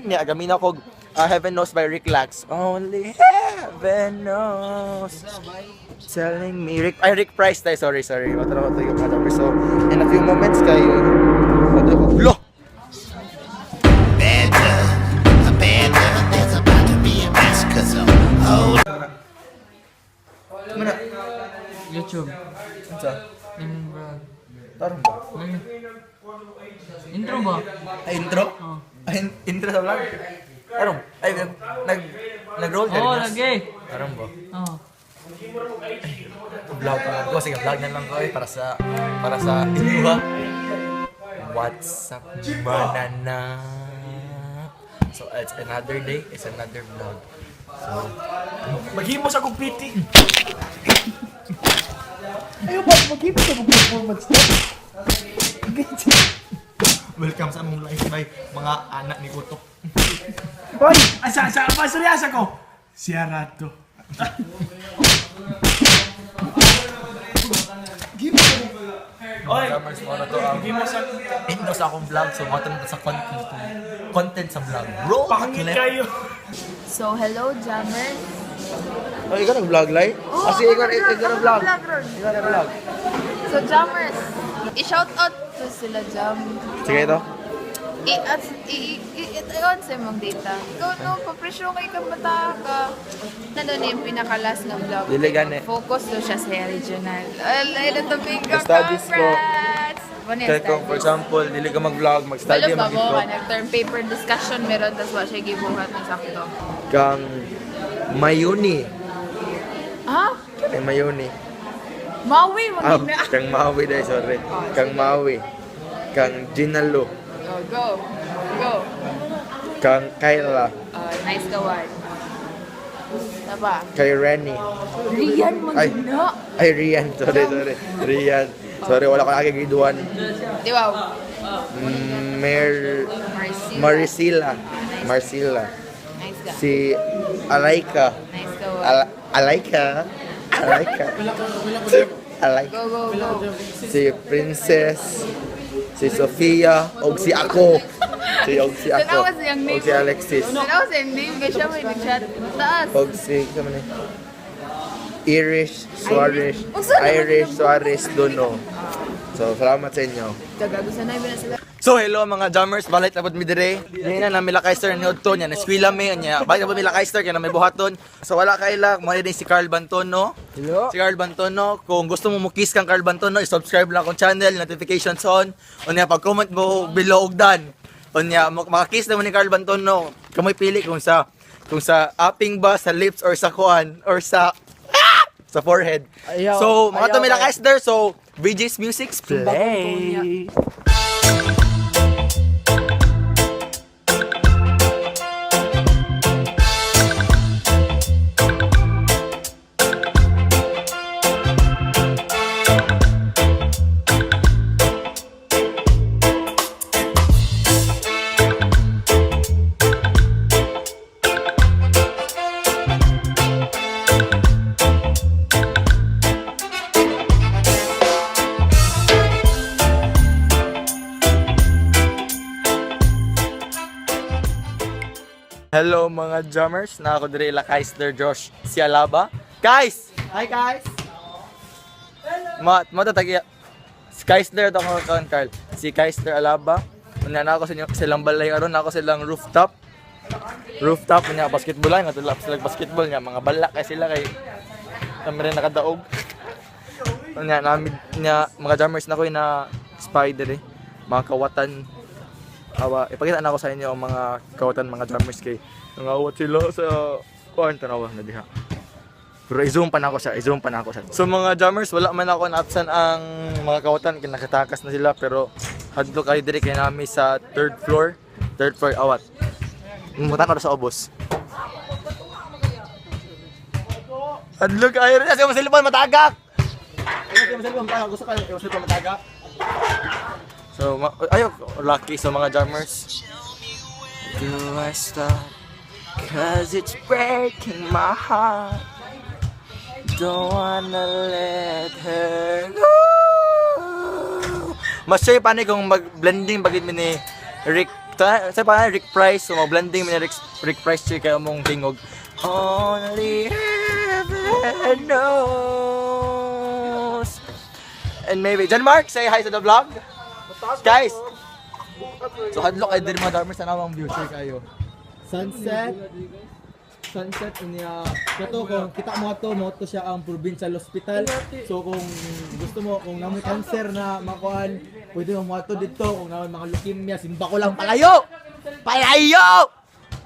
Niya, gamin ako Heaven Knows by Rick Lax. Only heaven knows. Telling me Rick, ay, Rick Price tayo, sorry, sorry. Matara ko tayo, mga jammers. So, in a few moments kay Lo! Bad love, a bad love. There's about to be a massacre, so hold Muna. YouTube. Unsa? Yung vlog. Tarong ba? Ano? Intro ba? Ay, intro? Oo. Ay, intro sa vlog? Tarong. Ay, nag-roll ka rin, Oo, Nas? lagi. Tarong ba? Oo. Vlog pa lang ko. Sige, vlog na lang ko eh, para sa inuha. What's up, banana? So, it's another day, it's another vlog. So, Maghimo sa akong PT. Ayaw ba, maghimo sa akong performance to? Welcome sa among life by mga anak ni Utok. Hoy! Asa, asa, asa, seryoso ko! Siya rato. Oy! Drummers mo na to ang Maghimo sa... intro sa akong vlog. So, mga sa content, content sa vlog. Roll the Pangit clip! kayo. So, hello, Jammers. Oh, ikaw nag-vlog, Lai? Oo, Ah, sige, ikaw, ako ikaw nag-vlog. nag-vlog ron. Ikaw nag-vlog. So, Jammers, i-shout out to sila, Jam. Sige, ito. I-at, i-on sa imong data. Ikaw no, papresyo kay kang bata ka. Nandun na yung pinaka-last nga vlog. Dili gani. Focus to siya sa regional. Alay, nataping ka. Studies ko. Congrats! Ano yung Kaya kung, for studies? example, dili ka mag-vlog, mag-study, Balo ba mag mo ka? Nag-term paper discussion meron, tas wa siya gibuhat ng sakto. Kang Mayuni. Ha? Kang Mayuni. Maui, Ah, magina. kang Maui dahil, sorry. Kang Maui. Kang Ginalo. Oh, go. Go. Kang Kyla. Oh, nice gawan. Taba. Kay Renny. Rian Ay. magina. Ay, Rian. Sorry, sorry. Rian. Sorry, wala ko lagi giduan. Di ba? Mer... Marcilla. Maricila. Marcilla. Nice ka. Si Alaika. Nice gawan. Alaika. Alaika. Alaika. Go, go, go. Si Princess, si Sofia, og si ako. Si og si ako. Tanawa siyang name. Og si Alexis. Tanawa siyang name. Kaya siya may nag-chat. Mataas. Og si sa man ni? Irish Suarez. Unsa naman Irish yung- Suarez Dono. So, salamat sa inyo. Kagago sanay ba na sila? So hello mga jammers, balik na pud mi dire. Dili na nami Lakaister ni Odto nya, neskwela mi nya. Balik na pud mi Lakaister kay na may buhaton. So wala kaila, mo din si Carl Bantono. Hello. Si Carl Bantono, kung gusto mo mo-kiss kang Carl Bantono, i-subscribe lang akong channel, notifications on. Unya pag comment mo below og done. Unya maka-kiss na mo ni Carl Bantono. Kamoy pili kung sa aping ba, sa lips or sa kuan or sa sa forehead. Ayaw, So, mga ayaw to mi kayo. Lakaister, so VJ's Music's play. Hello mga drummers, na ako dire ila Kaisler Josh Sialaba. Guys! Hi guys! Ma matatagi si Kaisler to ako kaon Carl. Si Kaisler Alaba. Unya na ako sa inyo silang balay aron na ako silang rooftop. Rooftop unya basketball lang ngadto sila basketball nya mga bala kay sila kay kami rin nakadaog. Unya nami nya mga drummers na ko na spider eh. Mga kawatan. Awa, ipakita na ako sa inyo ang mga kawatan mga drummers kay nangawat sila sa kuan tanawa na diha. Pero i-zoom pa na ako siya, i-zoom pa na ako siya. So mga drummers, wala man ako na-absent ang mga kawatan kay nakatakas na sila pero hadlo kayo diri kay nami sa third floor. Third floor awat. Mutan ko sa ubos. Hadlo kayo rin kasi masilipon matagak. Ay, masilipon matagak. Gusto kayo masilipon matagak. So, ayo, lucky sa mga jammers. Do I stop? 'Cause it's breaking my heart. Don't wanna let her go. Mas siya paano kung mag-blending bagit mi ni Rick Sa pa Rick Price, so blending man ni Rick Price siya kay mong tingog. Only heaven knows. And maybe John Mark, say hi to the vlog. Guys. So hadlok ay din mga darmers sa namang view share kayo. Sunset. Sunset unya kato kung kita mo ato mo to siya ang provincial hospital. So kung gusto mo kung namoy cancer na makuan, pwede mo moadto dito kung namoy mga leukemia, simba ko lang palayo. Palayo!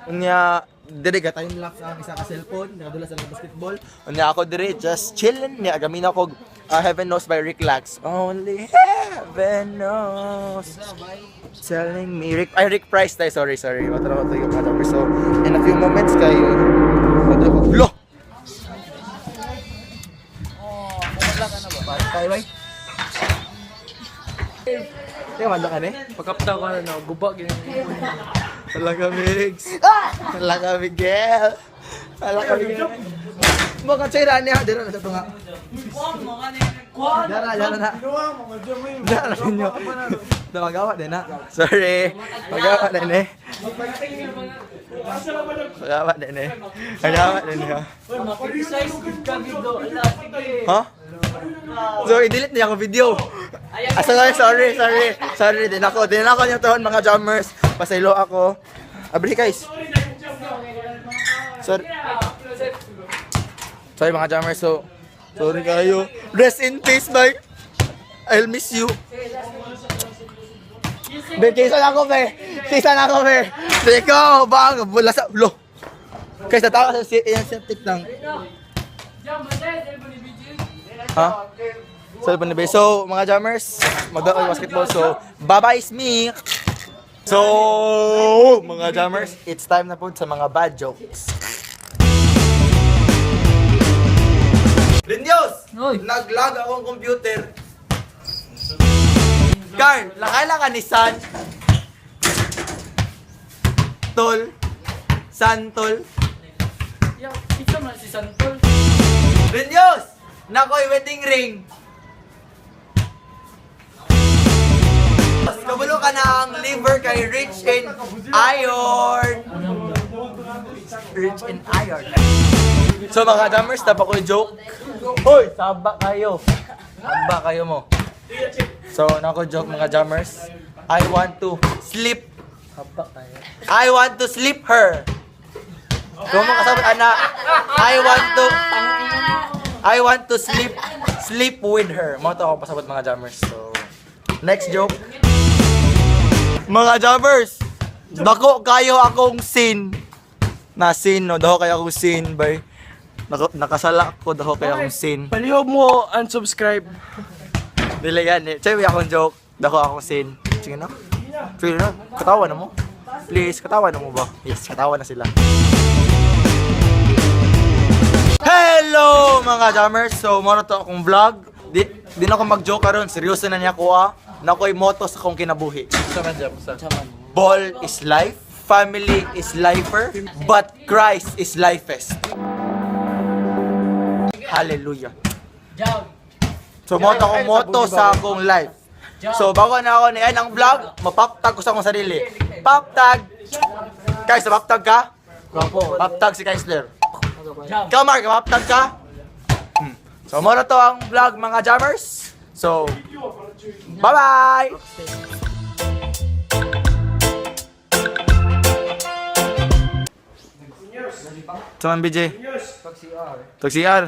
Unya dire ka Time lapse ang isa ka cellphone, nakadula sa basketball. Unya ako dire just chillin niya gamina ko Heaven Knows by Rick Lax. Only heaven knows. Telling me Rick ay Rick Price tayo, sorry, sorry. Matara ko tayo mga darmers. So in a few moments kay Lo! Bye bye. Teka, madlo ka ni? Pagkapta ko na, guba, ganyan. Talaga, Migs. Talaga, Miguel. Talaga, Miguel. Mga tsira niya. Dira na sa tunga. Dara, dara na. Dara na ninyo. Magawa din na. Sorry. Magawa din eh. Magawa din eh. Magawa din eh. Criticize ka video. Ala, sige. Ha? So, i-delete niya akong video. Ah, sorry, sorry, sorry. Sorry, din ako niya taon mga jammers. Pasaylo ako. Abri guys. Sorry. Sorry mga jammers. So, sorry kayo. Rest in peace, bye. I'll miss you. Be, kaysa na ako, be. Kaysa na ako, be. Teka, bang, wala sa, lo. Guys, natawa sa septic lang. Ha? Cellphone ni Bay. So, mga jammers, magdala basketball. So, bye-bye is me. So, mga jammers, it's time na po sa mga bad jokes. Lindios! Oy. Naglag akong computer. Carl, lakay lang ka ni San. Tol. San Tol. Ya, ito man si Santol. Lindios! Nakoy wedding ring. Kabulo ka na ang liver kay rich in iron. Rich in iron. So mga dammers, tapa ko yung joke. Hoy, saba kayo. Saba kayo mo. So, nako joke mga jammers. I want to sleep. I want to sleep her. Kung mo kasabot ana, I want to sleep sleep with her. Mo to ako pasabot mga jammers. So, next joke. Mga jammers, dako kayo akong sin. Na sin no, dako kayo akong sin bay. Nako, nakasala ko dako kayo akong sin. Palihog mo, unsubscribe. Dili yan eh. Tsaya akong joke. Dako akong sin. Sige na. Sige na. Katawa na mo. Please, katawa na mo ba? Yes, katawa na sila. Hello mga jammers! So, moro to akong vlog. Di na ako mag-joke karon. Seryoso na niya ko ah. Nakoy moto sa akong kinabuhi. Ball is life, family is lifer, but Christ is lifest. Hallelujah. So, moto akong moto sa akong life. So, bago na ako ni end ang vlog, mapaptag ko sa akong sarili. Paptag! Guys, mapaptag ka? Paptag si Kaisler. Ikaw, Mark, mapaptag ka? So, muna to ang vlog, mga jammers. So, bye-bye! Saman, BJ? Tag CR. Tag CR.